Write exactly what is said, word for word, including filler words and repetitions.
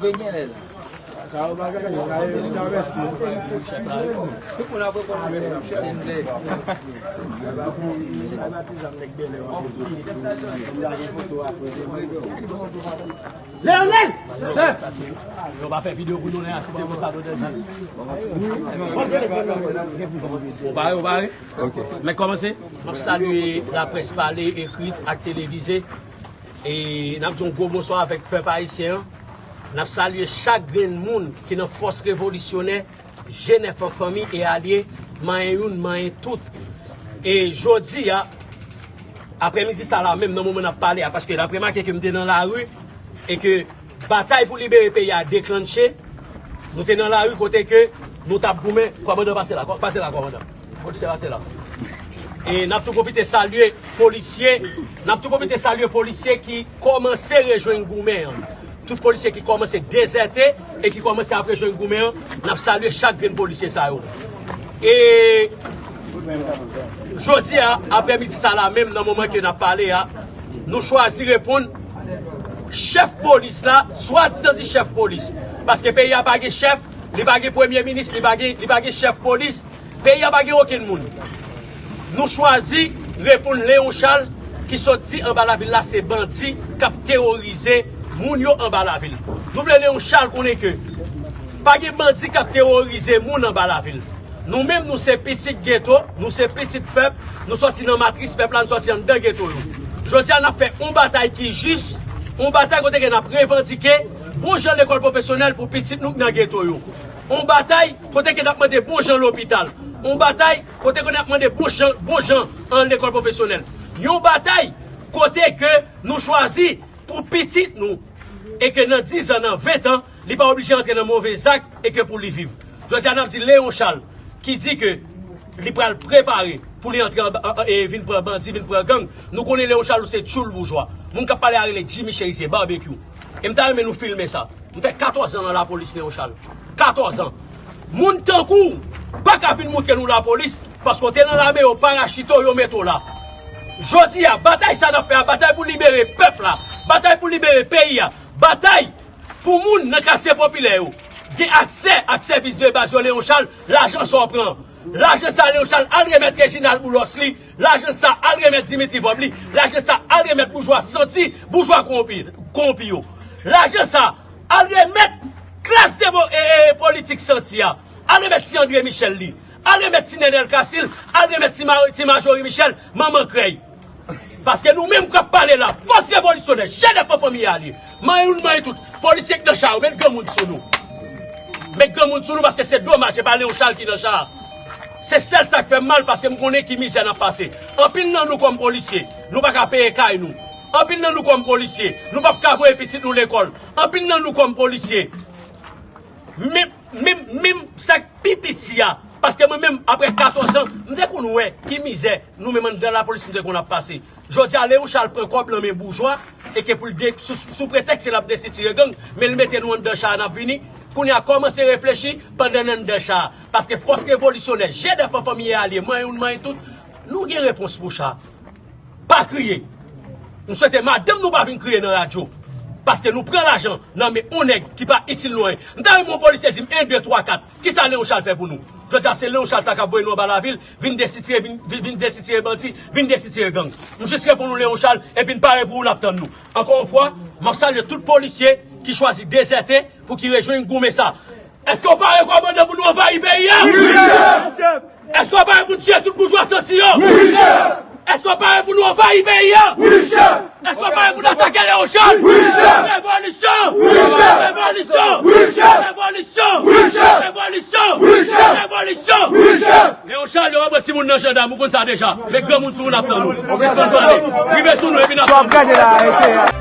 Vre gen lè la. Tout moun ap reponn mwen, silvouplè. Leonel! Chèf! Yo pa fè videyo pou nou lè a, si te konsa nou te di. Ou pare, ou pare? Ok. Mèt kòmanse. M ap salye laprès pale, ekri ak televize. E n ap di yon gwo bonswa avèk pèp ayisyen an. N ap salye chak grenn moun ki nan fòs revolisyonè, G nèf an, fanmi e alye, manyen youn, manyen tout. E jodi a, aprèmidi sa la menm, nan moman n ap pale a, paske n ap remake ke m te nan lari e ke batay pou libere peyi a deklanche, nou te nan lari kote ke nou t ap goumen, kòmandan pase la, kò-, pase la, kòmandan. Polisye pase la. E n ap tou pwofite salye polisye, n ap tou pwofite salye polisye ki kòmanse rejwenn goumen an. Tout polisye ki kòmanse dezète e ki kòmanse ap rejwenn goumen an, n ap salye chak grenn polisye sa yo. E jodi a, aprèmidi sa la menm, nan moman ke n ap pale a, nou chwazi reponn chèf polis la, swadizan di chèf polis. Paske peyi a pa gen chèf, li pa gen premye minis, li pa gen, li pa gen chèf polis. Peyi a pa gen okenn moun. Nou chwazi reponn Leon Charles ki sot di anba lavil la se bandi k ap teworize moun yo anba lavil. Nou vle Leon Charles konnen ke pa gen bandi k ap teworize moun anba lavil. Nou menm, nou se pitit geto, nou se pitit pèp, nou sòti nan matris pèp la, nou sòti anndan geto yo. Jodi a, n ap fè yon batay ki jis, yon batay kote ke n ap revandike bon jan lekòl pwofesyonèl pou pitit nou k nan geto yo. Yon batay kote ke n ap mande bon jan lopital. Yon batay kote ke n ap mande bon jan, bon jan an lekòl pwofesyonèl. Yon batay kote ke nou chwazi pou pitit nou e ke nan diz an, nan ven an, li pa oblije antre nan move zak e ke pou li viv. Jodi a, n ap di Leon Charles ki di ke li pral prepare pou li antre anba, an, an, e vin pran bandi, vin pran gang. Nou konnen Leon Charles ou se tchoul boujwa. Moun k ap pale a rele Jimmy Chérizier, Barbecue. E m ta renmen nou filme sa. M fè katòz an nan lapolis, Leon Charles. Katòz an. Moun tankou w pa ka vin moutre nou lapolis, paske w te nan lame, yo parachite w, yo mete w la. Jodi a, batay sa n ap fè a, batay pou libere pèp la, batay pou libere peyi a, batay pou moun nan katye popilè yo gen aksè ak sèvis de baz yo, Leon Charles, lajan sa w pran. Lajan sa, Leon Charles, al remèt Reginald Boulos li. Lajan sa, al remèt Dimitri Vorbe li. Lajan sa, al remèt boujwa santi, boujwa kowonpi, kowonpi yo. Lajan sa, al remèt klas demo-, e, e, politik santi a. Al remèt ti André Michel li. Al remèt ti Nenel Casil. Al remèt ti Ma-, ti Marjorie Michel, manman krèy. Paske nou menm k ap pale la, fòs revolisyonè, G nèf an, fanmi e alye. Manyen youn, manyen tout. Polisye k nan cha yo, met granmoun sou nou. Met granmoun sou nou paske se domaj, se pa Leon Charles ki nan cha a. Se sèl sa k fè m mal paske m konnen ki mizè n ap pase. Anpil nan nou kòm polisye, nou pa ka peye kay nou. Anpil nan nou kòm polisye, nou p ap ka voye pitit nou lekòl. Anpil nan nou kòm polisye, menm, menm, menm sa k pi piti a, paske mwen menm, apre katòz an, m te konn wè ki mizè nou menm anndan lapolis nou te konn ap pase. Jodi a, Leon Charles pran kòb nan men boujwa, e ke pou l de-, sou, sou pretèks ke l ap destitire gang, men l mete nou anndan cha a, n ap vini. Kounye a, kòmanse reflechi pandan n anndan cha a. Paske fòs revolisyonè, G nèf an, fanmi e alye, manyen youn, manyen tout, nou gen repons pou cha a. Pa kriye. M swete madanm nou pa vin kriye nan radyo. Paske nou pran lajan nan men yon nèg ki pa itil nou anyen. M ta renmen yon polisye di m en, de, twa, kat. Kisa Leon Charles fè pou nou? Jodi a, se Leon Charles sa k ap voye nou anba lavil, vin destitire, vin, vin, vin destitire bandi, vin destitire gang. M jis reponn ou Leon Charles, epi n pare pou ou, n ap tann nou. Ankò yon fwa, m ap salye tout polisye ki chwazi dezète pou ki rejwenn goumen sa. Èske w pare, kòmandan, pou nou anvayi peyi a? Wi, chèf! Èske w pare pou n tiye tout boujwa santi yo? Wi, chèf! Èske w pare pou nou anvayi peyi a? Wi, chèf! Èske w pare pou n atake Leon Charles? Wi, chèf! Revolisyon! Wi, chèf! Revolisyon! Wi, chèf! Revolisyon! Wi, chèf! Revolisyon! Wi, chèf! Revolisyon! Wi, chèf! Leon Charles, yo pa pran timoun nan jandam, ou konn sa deja. Men granmoun sou nou, n ap tann nou. Sispann pale. Rive sou nou, epi n ap tann nou.